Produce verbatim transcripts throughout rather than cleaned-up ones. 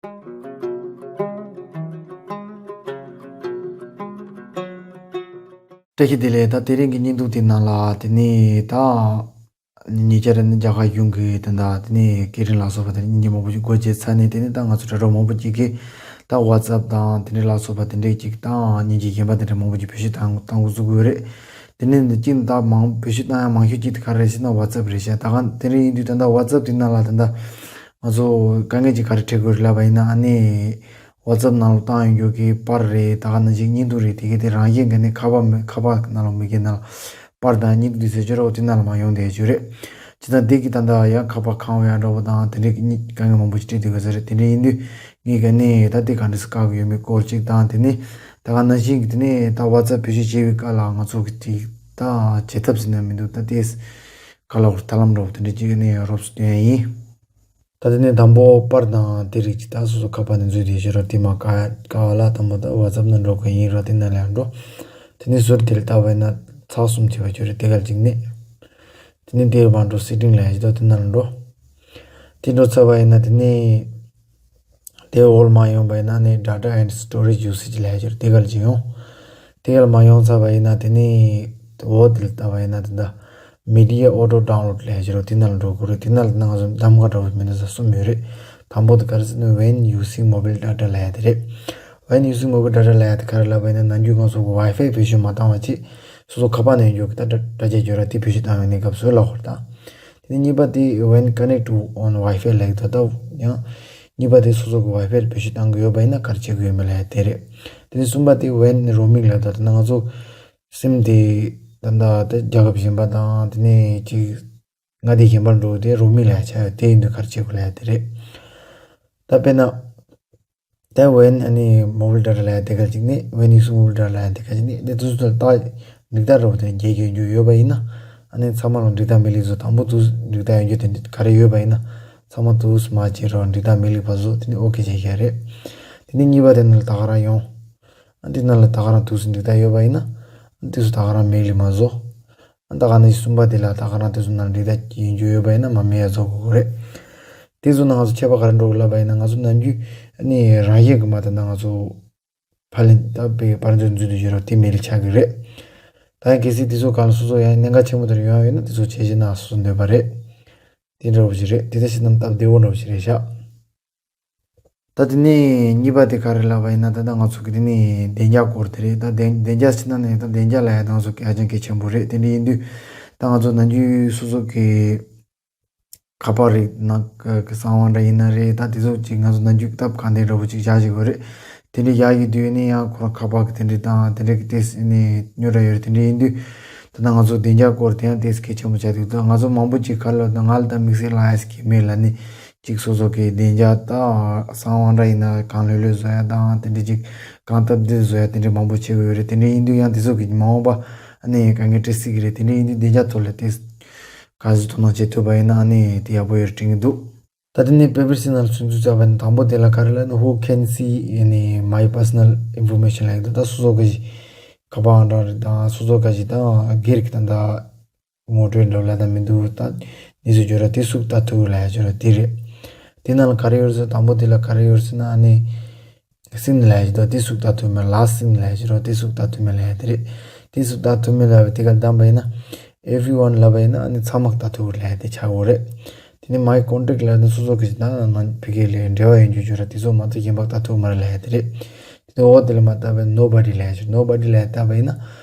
བཀྲ་ཤིས་བདེ་ལེགས། ད་དེ་རིང་གི་བརྙན་ཐུང་དེ་ནང་ལ་དེ་ནས་ད། ཉེ་ཆར་ནི་རྒྱ་གར་གཞུང་གི་དེ་འདྲ་དེ་ནས་སྐད་འཕྲིན་ལ་སོགས་པ་དེ་འདྲ་སྙིང་རྗེ་མང་པོ་ཞིག་སྒོ་འབྱེད་ཚར་ནས། དེ་ནས་ད་ང་ཚོ་དྲ་གྲོགས་མང་པོ་ཅིག་གིས་ད་ཝ་ཙབ་དང་དེ་འདྲའི་ལ་སོགས་པ་དེ་འདྲའི་ཅིག་དང་། སྙིང་རྗེ་རྒན་པ་དེ་འདྲ་མང་པོ་ཅིག་བེད་སྤྱོད་བཏང་བཏང་འགོ་བཙུགས་ཡོད་རེད། དེ་ནས་འདི་གཅིག་ད་མང་བེད་སྤྱོད་བཏང་ཡ་མང་ཤོས་གཅིག་དེ་ག་རེ་རེད་ཟེར་ན་ཝ་ཙབ་རེད་ཤག་ད་ག་དེ་འདྲ་ཡིན་དུས་ད་ལྟ་ཝ་ཙབ་དེ་ནང་ལ་ད་ལྟ་ང་ཚོ་དཀའ་ངལ་ཅིག་ག་རེ་འཕྲད་དགོས་རེད་ལབ་པ་ཡིན་ན། ཨ་ནི་ཝ་ཙབ་ནང་ལ་བཏང་ཡོང་རྒྱུ་གི་པར་རེད། ད་ག་ནང་བཞིན་བརྙན་ཐུང་རེད། དེ་གའི་དེ་རང་བཞིན་གྱི་ནི་ཁ་པར་མི་ཁ་པར་ནང་ལ་མི་གའི་ནང་ལ་པར་དང་བརྙན་ཐུང་དེ་ཟེར་རྒྱུ་རེད། འོ་དེ་ནང་ལ་མ་ཡོང་བསྡད་རྒྱུ་རེད། བྱས་ཙང་དེ་གི་ད་ལྟ་ཡང་ཁ་པར་ཁེངས་ཡ་འདྲ་པོ་དང་དེ་འདྲའི་གི་དཀའ་ངལ་མང་པོ་ཞིག་འཕྲད་བསྡད་ཡོད་ས་རེད། དེ་འདྲ་ཡིན་དུས་ངས་ག་ནས་ད་དེ་ག་འདྲ་སེ་བཀག་གི་ཡོད་མེད་སྐོར་གཅིག་དང་། དེ་ནས་ད་ག་ནང་བཞིན་གྱི་དེ་ནས་ད་ཝ་ཙབ་བེད་སྤྱོད་བྱེད་པའི་སྐབས་ལ་ང་ཚོ་གི་དེ་ད་བྱེད་ཐབས་ཟེར་ན་མི་འདུག་ད་དེ་ག་ལ་བར་ཐབས་ལམ་འདྲ་པོ་དེ་འདྲ་གཅིག་ག་ནས་རོབ་ཙམ་སྟོན་ཡ་ཡིན། ད་དེ་ནས་དང་པོ་པར་དང་དེ་རིགས་ཀྱི་ད་སོ་སོ་ཁ་པར་ནས་འཛུལ་བསྡད་ཤེས་རོགས། དེ་མ་བཀག་བཀག་ལ་དང་པོ་ད་ཝ་ཙབ་ནང་འགྲོ་དགོས་ཡིན་རོགས། དེ་ནང་ལ་ཡང་འགྲོ། དེ་ནས་ཟུར་དེ་ལ་བལྟས་པ་ཡིན་ན་ཚེག་གསུམ་བྱས་པ་ཅིག་ཡོད་རེད། དེ་ག་ལ་གཅིག་ནས། དེ་ནས་དེ་མར་འགྲོ། སེ་ཊིང་ལབ་ཡ་ཅིག་འདུག་དེ་ནང་ལ་འགྲོ། དེ་འགྲོ་ཚར་བ་ཡིན་ན་དེ་ནས་དེ་འོག་ལ་མར་ཡོང་བ་ཡིན་ན་ནི་Data and Storage Usage ལབ་ཡ་ཅིག་ཡོད་རེད། དེ་ག་ལ་གཅིག་ཡོང་། དེ་ག་ལ་མར་ཡོང་ཚར་བ་ཡིན་ན་དེ་ནས་འོག་དེ་ལ་བལྟས་པ་ཡིན་ན་དེ་འདྲ་Media Auto Download ལབ་ཡ་ཅིག་ཡོད་རེད། དེ་ནང་ལ་འགྲོ་དགོས་རེད། དེ་ནང་ལ་ང་ཚོ་གདམ་ག་འདྲ་པོ་མི་འདུག་ས་གསུམ་ཡོད་རེད། དང་པོ་དེ་ག་རེ་ཟེར་ན་When Using Mobile Data ལབ་ཡ་དེ་རེད། When Using Mobile Data ལབ་ཡ་དེ་ག་རེ་ལབ་པ་ཡིན་ན་ནམ་རྒྱུན་ང་ཚོ་Wi-Fi བེད་སྤྱོད་མ་བཏང་བ་བྱས་སོ་སོ་ཁ་པར་ནས་ཡོང་རྒྱུ་གི་ད་དྲ་དྲ་རྒྱ་ཡོད་རེད། དེ་བེད་སྤྱོད་བཏང་ཡོང་ནས་སྐབས་སུ་ལ་ཧོར་དང་། དེ་ནས་གཉིས་པ་དེ་When Connect on Wi-Fi ལབ་ཡ་དེ་ད་ཡང་གཉིས་པ་དེ་སོ་སོ་གི་Wi-Fi བེད་སྤྱོད་བཏང་གི་ཡོད་པ་ཡིན་ན་ག་རེ་བྱེད་དགོས་ཡོད་མེད་ལབ་ཡ་དེ་རེད། དེ་ནས་གསུམ་པ་དེ་When Roaming ལབ་ཡ་དེ་ད་ང་ཚོ་སིམ་དེ་ད་ལྟ་དེ་རྒྱལ་ཁབ་གཞན་པ་དང་དེ་ནས་ཅིག་མངའ་སྡེ་གཞན་པར་འགྲོ་དེ་རོ་མིང་ལབ་ཡ་ཆགས་ཡོད། དེ་ཡིན་དུས་ག་རེ་བྱེད་དགོས་ལབ་ཡ་དེ་རེད། ད་དཔེར་ན། ད་When ཨ་ནི་Mobile Data ལབ་ཡ་དེ་ག་ཅིག་ནི། When Using Mobile Data ལབ་ཡ་དེ་ག་ཅིག་ནི། དེ་དུས་སུ་ད་འགྲིག་ད་རོ་དེ་རྒྱལ་རྒྱལ་རྒྱུ་ཡོད་པ་ཡིན་ན། ཨ་ནི་ཚང་མ་ལ་འགྲིག་ད་མི་ལི་བཟོ་དང་པོ་དུས་འགྲིག་ད་ཡོད་རྒྱུ་དེ་འདྲ་ག་རེ་ཡོད་པ་ཡིན་ན། ཚང་མ་དུས་མ་བྱེད་རོགས་འགྲིག་ད་མི་ལི་བ་བཟོ་དེ་ནི་ཨོ་ཁེ་བྱེད་ཤ་རེད། དེ་ནི་གཉིས་པ་དེ་ནི་ད་ག་རང་ཡོང་། ཨ་འདི་ནང་ལ་ད་ག་རང་དུས་སུ་འགྲིག་ད་ཡོད་པ་ཡིན་ན། ཨ་དུས་སུ་ད་ག་རང་མི་ལི་མ་བཟོ། ད་ག་ནང་བཞིན་གསུམ་པ་དེ་ལ་ད་ག་རང་དེ་ཚོ་ནང་འགྲིག་ད་ཡིན་རྒྱུ་ཡོད་པ་ཡིན་ན་མ་མེད་ཡ་བཟོ་དགོས་ཀྱི་རེད། དེ་ཚོ་ནང་ང་ཚོ་ཁྱད་པར་ག་རེ་འགྲོ་གི་ལབ་པ་ཡིན་ན། ང་ཚོ་ནམ་རྒྱུན་ནི་རང་བཞིན་གྱི་མ་ད་ནང་ང་ཚོ་ཕ་ལེན་ད་པའི་པར་འཛུལ་འཛུལ་དུ་ཡོད་རོགས་དེ་མེད་ལ་ཆགས་ཀྱི་རེད། ད་ཡང་གལ་སྲིད་དེ་ཚོ་གང་ལ་སོ་སོ་ཡང་གནད་འགག་ཆེན་པོ་དེར་ཡོང་ཡ་ཡོད་ན་དེ་ཚོ་བྱས་བྱས་ན་སོ་སོ་འདོད་པ་རེད། དེ་འདྲ་བོ་ཞིག་རེད། དེ་ད་ཤི་ནམ་སྟབས་བདེ་བོ་འདྲ་བོ་ཞིག་རེད་ཤག་ད་དེ་ནས་གཉིས་པ་དེ་ག་རེ་ལབ་པ་ཡིན་ན། ད་ལྟ་ང་ཚོ་གི་དེ་ནས་བདེ་འཇགས་སྐོར་དེ་རེད། ད་བདེ་བདེ་འཇགས་ཕྱི་ནང་ནས་ད་བདེ་འཇགས་ལབ་ཡ་ད་ང་ཚོ་གི་ཧ་ཅང་གལ་ཆེན་པོ་རེད། དེ་འདྲ་ཡིན་དུས་ད་ང་ཚོ་ནམ་རྒྱུན་སོ་སོ་གི་ཁ་པར་རིགས་ནང་གི་གསང་བ་འདྲ་ཡིན་ན་རེད། ད་དེ་ཚོ་ཅིག་ང་ཚོ་ནམ་རྒྱུན་སྟབས་གང་བདེ་འདྲ་བོ་ཅིག་བཞག་བཞག་གི་རེད། དེ་འདྲ་བཞག་ཡོད་དུས་ནི་ཡང་ཁོ་རང་ཁ་པར་གི་དེ་འདྲ་དང་དེ་འདྲ་གི་ཏེས་ནི་ཉོ་འདྲ་ཡོད་རེད། དེ་འདྲ་ཡིན་དུས་ད་ལྟ་ང་ཚོ་བདེ་འཇགས་སྐོར་དེ་ཡང་ཏེས་གལ་ཆེན་པོ་ཆགས་འདུག་ད་ང་ཚོ་མང་པོ་ཅིག་ག་ལ་ད་ང་ལ་ད་དམིགས་བསལ་ལ་ཨེ་སི་ཀེ་མེད་ལ་ནི། གཅིག་སོ་སོ་གི་བདེ་འཇགས་དང་གསང་བ་འདྲ་ཡིན་ན་གང་ལྷོད་ལྷོད་བཟོ་ཡ་དང་དེ་འདྲ་གཅིག་གང་སྟབས་བདེ་བཟོ་ཡ་དེ་འདྲ་མང་པོ་བྱེད་དགོས་ཡོད་རེད། དེ་འདྲ་ཡིན་དུས་ཡང་དེ་ཚོ་གི་མ་འོངས་པ་ཨ་ནི་དཀའ་ངལ་འཕྲད་སྲིད་ཀྱི་རེད། དེ་འདྲ་ཡིན་དུས་བདེ་འཇགས་ཐོག་ལ་དེ་ག་ཚོད་དོ་སྣང་བྱེད་ཐུབ་པ་ཡིན་ན་ཨ་ནི་དེ་ཡག་པོ་ཡོད་རེད་དྲན་གྱི་འདུག་ད་དེ་ནས་པེ་པེར་སི་ནང་ལ་ཚུད་ཚུད་བྱ་བ་ནི་དང་པོ་དེ་ལ་ག་རེ་ལབ་ན། Who can see any my personal information ལབ་ཡོད་འདུག་ད་སོ་སོ་གི་ཁ་པར་འདྲ་རེད་དང་སོ་སོ་ག་ཞིག་དང་སྒེར་གྱི་ད་ད། ངོ་སྤྲོད་འདྲ་ལབ་དང་མི་འདུག་ད་ནི་སུ་བརྗོད་ར་དེ་སུག་ལྟ་ཐུབ་ལ་ཡ་བརྗོད་ར་དེ་རེད། དེ་ནང་ལ་ག་རེ་ཡོད་ཟེར་དང་པོ་དེ་ལ་ག་རེ་ཡོད་ཟེར་ན་ཨ་ནི། སིན་ལ་ཡ་ཞིག་དང་དེ་སུག་ལྟ་ཐུབ་མེད་ལ་སིན་ལ་ཡ་ཞིག་རོ་དེ་སུག་ལྟ་ཐུབ་མེད་ལ་ཡ་དེ་རེད། དེ་སུག་ལྟ་ཐུབ་མེད་ལ་ཡ་དེ་ག་བདམས་པ་ཡིན་ན། Everyone ལབ་པ་ཡིན་ན་ཨ་ནི་ཚང་མ་ལྟ་ཐུབ་ལ་ཡ་དེ་ཆགས་ཡོད་རེད། དེ་ནི་My Contact ལབ་ན་སོ་སོ་གི་ཞིག་དང་ནང་ཕི་གེ་ལས་འབྲེལ་བ་ཡོད་རྒྱུ་བརྗོད་ར་དེ་ཚོ་མ་གཏོགས་གཞན་པ་ལྟ་ཐུབ་མ་རེད་ལ་ཡ་དེ་རེད། དེ་འོག་དེ་ལ་མ་བལྟས་པས་Nobody ལབ་ཡ་ཅིག Nobody ལབ་ཡ་བལྟས་པ་ཡིན་ན་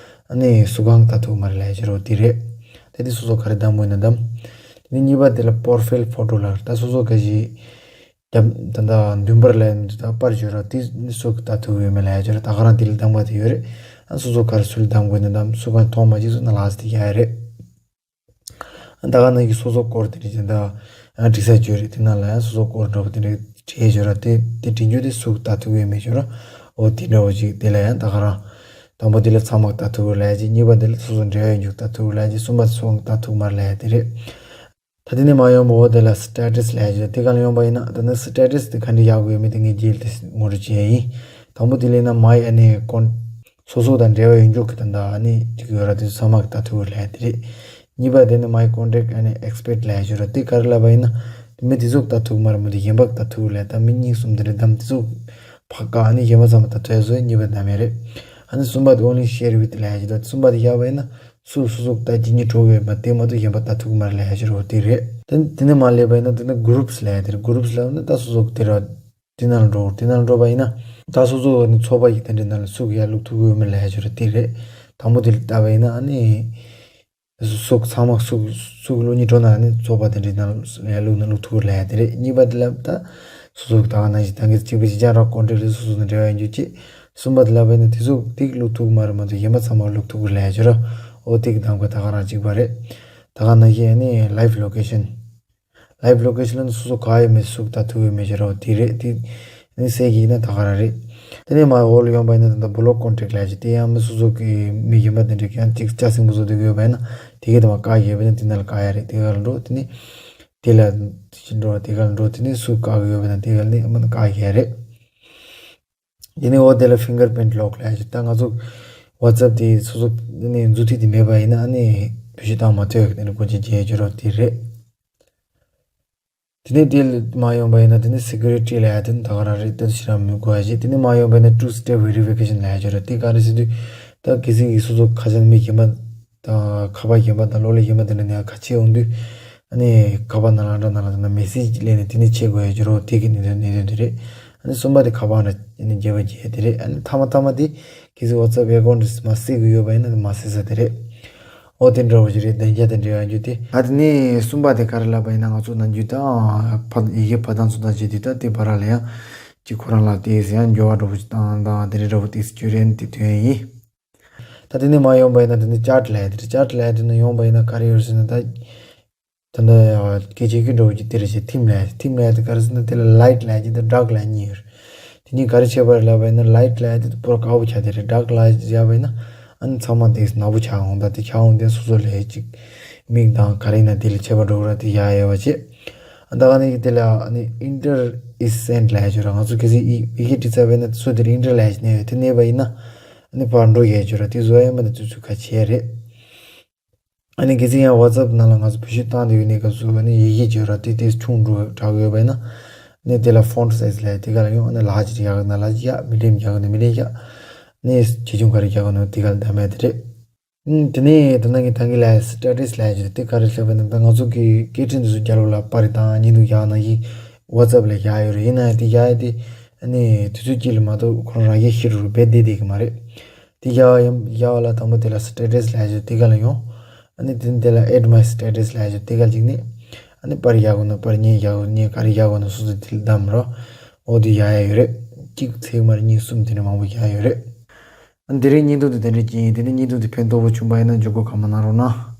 ཨ་ནི་སུ་གང་ལྟ་ཐུབ་མ་རེད་ལབ་ཡ་ཅིག་རོ་དེ་རེད། དེ་དེ་སོ་སོ་ག་རེ་བདམས་དགོས་ན་བདམས། དེ་ནི་གཉིས་པ་དེ་ལ་Profile Photo ལབ་ད་སོ་སོ་ག་ཞིག་རྒྱབ་ད་ད་མདུན་པར་ལ་ཡ་ད་པར་བརྗོད་ར་དེ་སུ་ལྟ་ཐུབ་ཡོད་མེད་ལབ་ཡ་ཅིག་རོ་ད་ག་རང་དེ་ལ་བདམས་པ་དེ་ཡོད་རེད། ཨ་སོ་སོ་ག་རེ་སུ་ལ་བདམས་དགོས་ན་བདམས་སུ་གང་མཐོང་མ་བྱེད་སུ་ན་ལགས་དེ་ཡ་རེད། ད་ག་ནང་གི་སོ་སོ་སྐོར་དེ་འདྲ་ཅན་ད་ཨ་འགྲིག་ས་བརྗོད་རེད། དེ་ནང་ལ་ཡང་སོ་སོ་སྐོར་འདྲ་པོ་དེ་འདྲ་བྲིས་བརྗོད་ར་དེ་དེ་བྲིས་རྒྱུ་དེ་སུག་ལྟ་ཐུབ་ཡོད་མེད་བརྗོད་ར། འོ་དེ་འདྲ་བོ་ཅིག་དེ་ལ་ཡང་ད་ག་རང་དང་པོ་དེ་ལ་ཚང་མ་ལྟ་ཐུབ་ལ་ཡ་ཅིག་གཉིས་པ་དེ་ལ་སོ་སོ་འབྲེལ་བ་ཡོད་རྒྱུ་ལྟ་ཐུབ་ལ་ཡ་ཅིག་གསུམ་པ་སོ་ལྟ་ཐུབ་མ་ལ་ཡ་དེ་རེད། ད་དེ་ནས་མ་ཡོང་བ་འོ་དེ་ལ་Status ལ་ཡ་ཅིག་དེ་ག་ལ་ཡོང་པ་ཡིན་ན་ད་ནི་Status དེ་ག་འདྲ་ཡག་པོ་ཡོད་མེད་དེ་ངས་རྗེས་ལ་དེ་ངོ་སྤྲོད་བྱེད་ཡ་ཡིན། དང་པོ་དེ་ལ་ཡིན་ན་My ཨ་ནི་ཀོན་སོ་སོ་དང་འབྲེལ་བ་ཡོད་རྒྱུ་གི་ད་ད་ཨ་ནི་ཅིག་ཡོད་ར་དེ་ཚོ་ཚང་མ་གི་ལྟ་ཐུབ་ལ་ཡ་དེ་རེད། གཉིས་པ་དེ་ནི་My Contact ཨ་ནི་Expert ལབ་ཡ་ཅིག་ར་དེ་ག་རེ་ལབ་པ་ཡིན་ན། མི་དེ་ཚོ་ལྟ་ཐུབ་མ་རེད། མི་དེ་གཞན་པ་ལྟ་ཐུབ་ལས། ད་མི་གཉིས་གསུམ་དེ་འདྲ་བདམས། དེ་ཚོ་ཕར་བཀག་ནས་གཞན་པ་ཚང་མ་ལྟ་ཐུབ་ཡ་བཟོས། གཉིས་པ་བདམས་ཡ་རེད། ཨ་ནི་གསུམ་པ་དེ་only share with ལབ་ཡ་ཅིག་འདུག་གསུམ་པ་དེ་བཞག་པ་ཡིན་ན་སུ་སོ་སོ་ལྟ་གཅིག་གཉིས་འགྲོ་གི་ཡོད་མ། དེ་མ་གཏོགས་གཞན་པ་ལྟ་ཐུབ་ཀྱི་མ་རེད་ལབ་ཡ་ཅིག་རེད། དེ་རེད། དེ་དེ་ནས་མར་སླེབས་པ་ཡིན་ན་དེ་ནས་groups ལབ་ཡ་དེ་རེད། groups ལབ་ན་ད་སོ་སོ་དེ་ར་དེ་ནང་ལ་འགྲོ། དེ་ནང་ལ་འགྲོ་བ་ཡིན་ན་ད་སོ་སོ་ནི་ཚོགས་པ་ཡི་དེ་འདྲའི་ནང་ལ་སུ་གི་ཡར་བླུག་ཐུབ་ཀྱི་ཡོད་མེད་ལབ་ཡ་ཅིག་རེད། དེ་རེད། དང་པོ་དེ་ལ་ལྟ་བ་ཡིན་ན་ཨ་ནི། སུ་ཚང་མ་སུ་སུ་གི་བླུག་སྙིང་བྲོ་ན་ནི་ཚོགས་པ་དེ་འདྲའི་ནང་ལ་བླུག་ན་བླུག་ཐུབ་ཀྱི་ལབ་ཡ་དེ་རེད། གཉིས་པ་དེ་ལ་ད་སོ་སོ་གི་ད་ག་ནང་བཞིན་ད་གིན་གཅིག་པ་གཅིག་རྐྱང་རང་contact ལ་སོ་སོ་ནས་འབྲེལ་བ་ཡོད་རྒྱུ་གཅིག་གསུམ་པ་དེ་ལ་བས་ན་དེ་ཚོ་དེ་གི་བླུག་ཐུབ་ཀྱི་མ་རེད་མ་གཏོགས་གཞན་པ་ཚང་མ་བླུག་ཐུབ་ཀྱི་ལབ་ཡ་ཅིག་རེད། ཨོ་དེ་གི་གདམ་ག་ད་ག་རང་གཅིག་པ་རེད། ད་ག་ནང་བཞིན་ནི་live location live location ལ་ནི་སོ་སོ་ག་ཡོད་མེད་སུ་ལྟ་ཐུབ་ཡོད་མེད་ཅིག་རེད། དེ་རེད། དེ་ནི་གསལ་གྱི་ཡིན་ན་ད་ག་རང་རེད། དེ་ནས་མར་འོག་ལ་ཡོང་པ་ཡིན་ན་ད་ལྟ་block contact ལབ་ཡ་ཅིག་དེ་ཡང་མི་སོ་སོ་གི་མི་གཞན་པ་དེ་འདྲ་གི་ཡང་ཅིག་ལྕགས་སྲིན་པོ་བཟོ་སྡོད་ཀྱི་ཡོད་པ་ཡིན་ན་དེ་གི་དང་བཀག་ཡོད་པ་ཡིན་ན་དེ་ནང་ལ་བཀག་ཡ་རེད། དེ་ག་ལ་འགྲོ། དེ་ནས་དེ་ལ་འགྲོ། དེ་ག་ལ་འགྲོ། དེ་ནས་སུ་བཀག་ཡོད་པ་ཡིན་ན་དེ་ག་ལ་ནི་མི་བཀག་ཡ་རེད། དེ་ནས་འོ་དེ་ལ་fingerprint lock ལབ་ཡ་ཅིག་ད་ང་ཚོ་WhatsApp དེ་སོ་སོ་ནས་མཛུབ་ཐིག་དེ་མེད་པ་ཡིན་ན་ཨ་ནི་བེད་སྤྱོད་བཏང་མ་ཐུབ་ཡ་གི་དེ་ནས་སྐུ་མཁྱེན་བྱས་ཡོད་ཅིག་རེད། དེ་རེད། དེ་ནས་དེ་ལ་མར་ཡོང་པ་ཡིན་ན་དེ་ནས་security ལབ་ཡ་དེ་ནི་ད་ག་རང་རེད། ད་ཞེ་དྲག་མི་དགོས་ཡ་ཅིག་དེ་ནས་མར་ཡོང་པ་ཡིན་ན་two step verification ལབ་ཡ་ཅིག་རེད། དེ་ག་རེ་ཟེར་དུས་ད་གལ་སྲིད་ཀྱི་སོ་སོ་ཁ་ཆེ་མི་གཞན་པ་དང་ཁ་པར་གཞན་པ་དང་གློག་ཀླད་གཞན་པ་དེ་འདྲ་ནས་ཁ་ཕྱེ་ཡོང་དུས་ཨ་ནི་ཁ་པར་ནང་ལ་འདྲ་ནང་ལ་དེ་འདྲ་message སླེབས་ནས་དེ་ནས་ཕྱེ་དགོས་ཡ་ཅིག་རེད། དེ་གི་གནད་དོན་གནད་དོན་དེ་རེད། ཨ་ནི་གསུམ་པ་དེ་ཁ་པར་ནང་ཨ་ནི་འཇལ་བ་བྱས་དེ་རེད། ཨ་ནི་མཐའ་མ་མཐའ་མ་དེ་གལ་སྲིད་WhatsApp account དེ་མར་བསད་དགོས་ཡོད་པ་ཡིན་ན་དེ་མར་བསད་ས་དེ་རེད། ཨོ་དེ་འདྲ་བོ་ཞིག་རེད། བདེ་འཇགས་དང་འབྲེལ་བ་ཡོད་དེ། ཨ་དེ་ནས་གསུམ་པ་དེ་ག་རེ་ལབ་པ་ཡིན་ན་ང་ཚོ་ནམ་རྒྱུན་ད་ཕ་ཡི་གེ་ཕ་དང་ཚོ་དང་བྱས་དུས་ད་དེ་བར་ལ་ཡང་ཅིག་ཁོ་རང་ལ་དེ་ཡང་འགྱུར་བ་འདྲ་བོ་ཞིག་བཏང་དང་དེ་རེད་འདྲ་བོ་དེ་སྐྱོན་རན་དེ་དོན་ཡིན། ད་དེ་ནས་མ་ཡོང་པ་ཡིན་ན་དེ་ནས་chat ལབ་ཡ་དེ་རེད། chat ལབ་ཡ་དེ་ནས་ཡོང་པ་ཡིན་ན་ག་རེ་ཡོད་ཟེར་ན་ད། ད་ལྟ་སྐད་ཆ་རྒྱུ་འདྲ་བོ་ཅིག་དེ་རེད་ཟེར། ཐིམ་ལབ་ཡ་ཐིམ་ལབ་ཡ་དེ་ག་རེ་ཟེར་ན་དེ་ལ་light ལབ་ཡ་ཅིག་དང་dark ལབ་ཡ་གཉིས་ཡོད་རེད། དེ་གཉིས་ག་རེ་ཁྱད་པར་ལབ་པ་ཡིན་ན་light ལབ་ཡ་དེ་པོ་ར་དཀར་པོ་ཆགས་དེ་རེད། dark ལབ་ཡ་བྱས་པ་ཡིན་ན་ཨ་ནི་ཚང་མ་དེ་ནག་པོ་ཆགས་འོང་། ད་དེ་ཆགས་འོང་དེ་སོ་སོ་ལ་ཡ་ཅིག་མིག་དང་ག་རེ་ཡིན་ན་དེ་ལ་ཁྱད་པར་འགྲོ་གི་ར་དེ་ཡ་ཡ་བ་བྱས། ཨ་ད་ག་ནས་ཀྱི་དེ་ལ་ཨ་ནི enter is sent ལབ་ཡ་ཅིག་ར། ང་ཚོ་གལ་སྲིད་ཡི་ཡི་གེ་བྲིས་ཚར་བ་ཡིན་ན་སོ་དེར་enter ལབ་ཡ་ཅིག་གནས་ཡོད། དེ་གནས་པ་ཡིན་ན་ཨ་ནི་ཕར་འགྲོ་ཡ་ཅིག་ར། དེ་བཟོ་ཡ་ཡིན་པ་ནི་དུས་ཚོད་ཁ་ཕྱེ་ཡ་རེད། ཨ་ནི་གལ་སྲིད་ཡང་WhatsApp ནང་ལ་ང་ཚོ་བེད་སྤྱོད་བཏང་བསྡད་ཡོད་ནའི་སྐབས་སུ་ཨ་ནི་ཡི་གེ་བརྗོད་ར་དེ་དེ་ཆུང་འགྲོ་དྲག་ཡོད་པ་ཡིན་ན། ཨ་ནི་དེ་ལ་font size ལབ་དེ་ག་ལ་ཡོང་། ཨ་ནི་ལག་ཅིག་རྒྱག་གི་ན་ལག་ཅིག་རྒྱག་མི་ལེམ་རྒྱག་གི་ན་མི་ལེམ་རྒྱག་ཨ་ནི་ཆེ་ཆུང་ག་རེ་རྒྱག་གི་ན་དེ་ག་ལ་བདམས་ཡ་དེ་རེད། ཨ་དེ་ནས་ད་ནང་གི་ད་གི་ལ་status ལབ་ཀྱི་དེ་ག་རེ་ལབ་པ་ན་ད་ང་ཚོ་གི་སྐད་འཕྲིན་དེ་ཚོ་རྒྱབ་ལོགས་ལ་པར་རིས་དང་བརྙན་ཐུང་རྒྱག་ནང་བཞིན་WhatsApp ལ་རྒྱག་ཡོད་རེད། ཡིན་ན་ཡང་དེ་རྒྱག་ཡ་དེ་ཨ་ནི་དུས་ཚོད་གཅིག་ལ་མ་གཏོགས་ཁོ་རང་རང་གིས་ཤེས་རུ་རུ་རྦད་བསྡད་བསྡད་ཀྱི་མ་རེད། དེ་རྒྱག་ཡ་ཡིན་རྒྱག་ཡ་ལ་དང་པོ་དེ་ལ་status ལབ་ཀྱི་དེ་ག་ལ་ཡོང་། ཨ་ནི་དེ་ནས་དེ་ལ་add my status ལབ་ཀྱི་དེ་ག་ལ་འཇིགས་ནས། ཨ་ནི་པར་རྒྱག་དགོས་ན་པར། བརྙན་རྒྱག་དགོས་ན་བརྙན། ག་རེ་རྒྱག་དགོས་ན་སོ་སོ་དེ་ལ་བདམས་རོགས། འོ་དེ་རྒྱག་ཡ་ཡོད་རེད། གཅིག་ཚེག་མ་རེད། གཉིས་གསུམ་དེ་འདྲ་མང་པོ་རྒྱག་ཡ་ཡོད་རེད། ཨ་ནི་དེ་རིང་བརྙན་ཐུང་དེ་དེ་འདྲ་ཅིག་ཡིན། དེ་ནས་བརྙན་ཐུང་དེ་ཕན་ཐོགས་པོ་བྱུང་པ་ཡིན་ན་འཇུག་སྒོ་ཁ་མ་གནང་རོགས་གནང་།